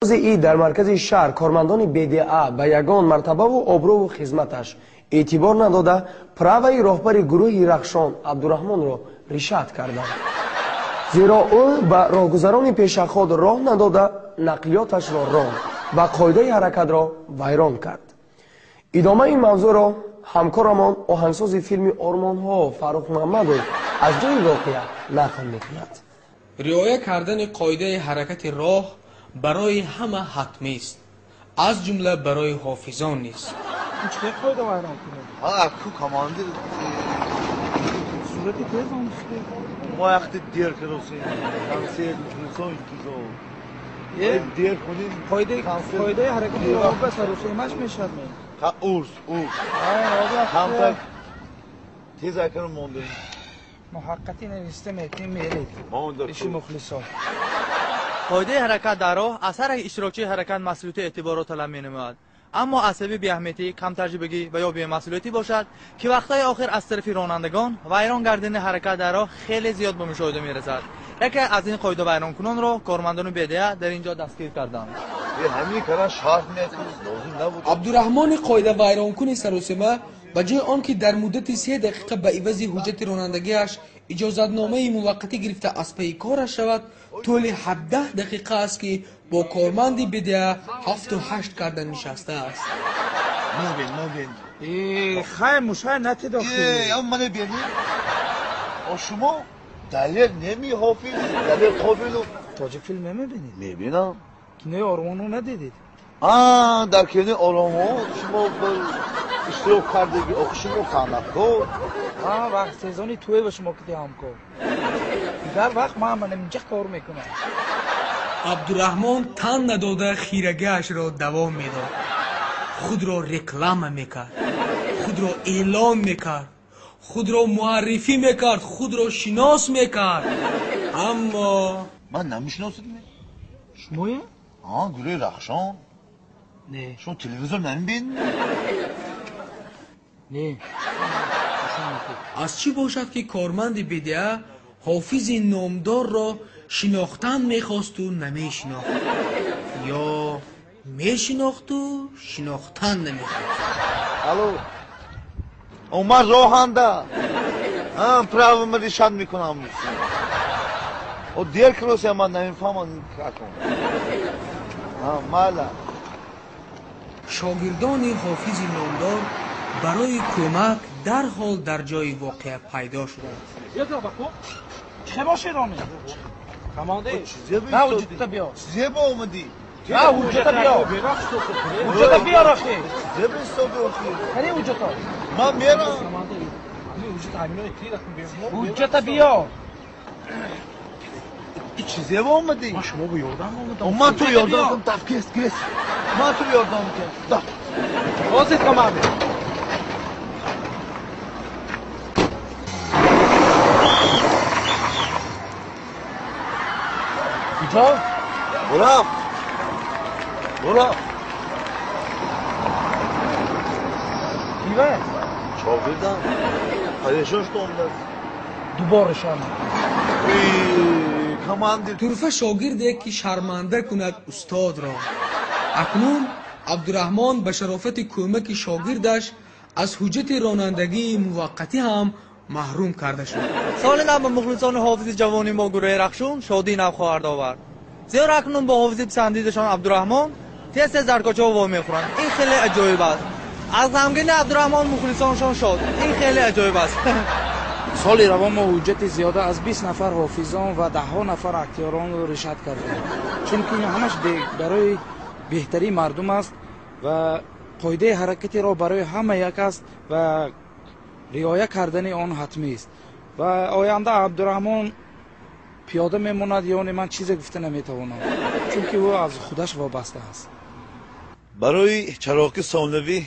Рӯзи ид дар маркази шаҳр кормандони БДА ба ягон мартабаву обрӯву хизматаш эътибор надода, праваи роҳбари гурӯҳи Рахшон Абдураҳмонро ришат карданд. Зеро ӯ ба роҳгузарони пешаход роҳ надода, нақлиёташро ронд ва қоидаи ҳаракатро вайрон кард. Идомаи мавзӯъро ҳамкорамон оҳангсози филми Ормонҳо Фаррух Муҳаммадов аз ҷои воқеа нақл мекунад. Риоя кардани қоидаи ҳаракати роҳ барои ҳама ҳатмист, аз ҷумла барои ҳофизон низ. Чӣ қоида вайрон кунед? Ку командир сурати тез омӯхте. Мо яхти дер кардосем, консерт мухлисон интизор. Дер кунем. Қоидаи ҳаракати роҳ ба сарусемаш мешавад. Ха урс, урс. Камтар тез акар мондем. Муҳаққати нависта метем меред. Иши мухлисон. Қоидаи ҳаракат дар роҳ аз ҳар як иштирокчии ҳаракат масъулияти эътиборро талаб менамояд. Аммо аз сабаби беаҳамиятӣ, камтаҷрибагӣ ва ё бемасъулиятӣ бошад, ки вақтҳои охир аз тарафи ронандагон вайрон гардидани ҳаракат дар роҳ хеле зиёд ба мушоҳида мерасад. Яке аз ин қоидавайронкунонро кормандони БДА дар ин ҷо дастгир карданд. Абдураҳмони қоидавайронкуни саросема ба ҷои он ки дар муддати 3 дақиқа ба ивази ҳуҷҷати ронандагиаш иҷозатномаи муваққатӣ гирифта аз пайи кораш шавад, тӯли 17 дақиқа аст ки бо корманди БДА 7-8 карда нишастааст. Хай мушай натидохи. Мане бени. Шумо далер неми ҳофиз, Далер Қобилов. Тоҷик филм намебинед? Мебинам. Кинои Ормонҳо надидед? Дар кинои Ормонҳо шумо иштирок кардеги, охи шумо санъаткор. Вақт сезони туе ба шумо киди ҳамкор. Дигар вақт ман инҷа кор мекунам. Абдураҳмон тан надода хирагиашро давом медод. Худро реклама мекард, худро эълон мекард, худро муаррифӣ мекард, худро шинос мекард. Аммо ман намешиносидам. Шумое? Гурӯҳи Рахшон. Не. Шумо телевизор намебинед? Не. Аз чӣ бошад ки корманди БДА ҳофизи номдорро шинохтан мехосту намешинохт, ё мешинохту шинохтан намехост? Алло, ман роҳанда правама ришат мекунам. Дер кардосем, ман намефаҳмам. Майла. Шогирдони ҳофизи номдор барои кӯмак дарҳол дар ҷои воқеа пайдо шуданд. Чӣ бошед роме? Команде? На ҳуҷҷата биё. Зебо омадӣ. На ҳуҷҷата биё. Ҳуҷҷата биё рохи. Зебо истоди охи. Кани ҳуҷҷата? Ман мерам. Ҳуҷҷата биё. Ту чӣ зебо омадӣ? Ман шумо бо ёрдам омадам. Ман ту ёрдам кунам. Таф кес, кес. Ман ту ёрдам кунам. Таф. Ҳозир команде. Куҷо? Бурав. Бурав. Кива? Шогирдам. Парешон шуд омадааст. Дуборашон. Командир. Турфа шогирде ки шарманда кунад устодро. Акнун Абдураҳмон ба шарофати кӯмаки шогирдаш аз ҳуҷҷати ронандагии муваққатӣ ҳам маҳрум карда шуд. Соли нав ба мухлисони ҳофизи ҷавони мо гурӯҳи Рахшон шодии нав хоҳад овард. Зеро акнун бо ҳофизи писандидашон Абдураҳмон тез-тез дар кӯчаҳо вомехӯранд. Ин хеле аҷоиб аст. Аз ғамгини Абдураҳмон мухлисоншон шод. Ин хеле аҷоиб аст. Соли равон мо ҳуҷҷати зиёда аз 20 нафар ҳофизон ва даҳҳо нафар актёронро ришат кардем, чунки ин ҳамаш барои беҳтарии мардум аст ва қоидаи ҳаракати роҳ барои ҳама як аст ва риоя кардани он ҳатмист. Ва оянда Абдураҳмон пиёда мемонад ё не, ман чизе гуфта наметавонам, чунки ӯ аз худаш вобаста аст. Барои чароғи сонавӣ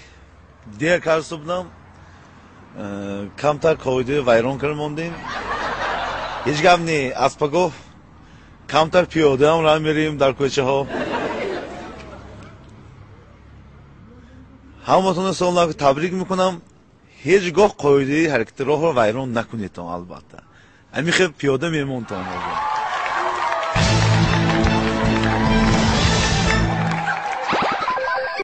дер карда будам, камтар қоидаи вайрон карда мондем. Ҳеҷ гап не, аз пагоҳ камтар пиёдаам роҳ мерем дар кӯчаҳо. Ҳаматонро сол нав табрик мекунам. Ҳеҷ гоҳ қоидаи ҳаракати роҳро вайрон накунедтон, албатта. Ҳамин хел пиёда мемонтон.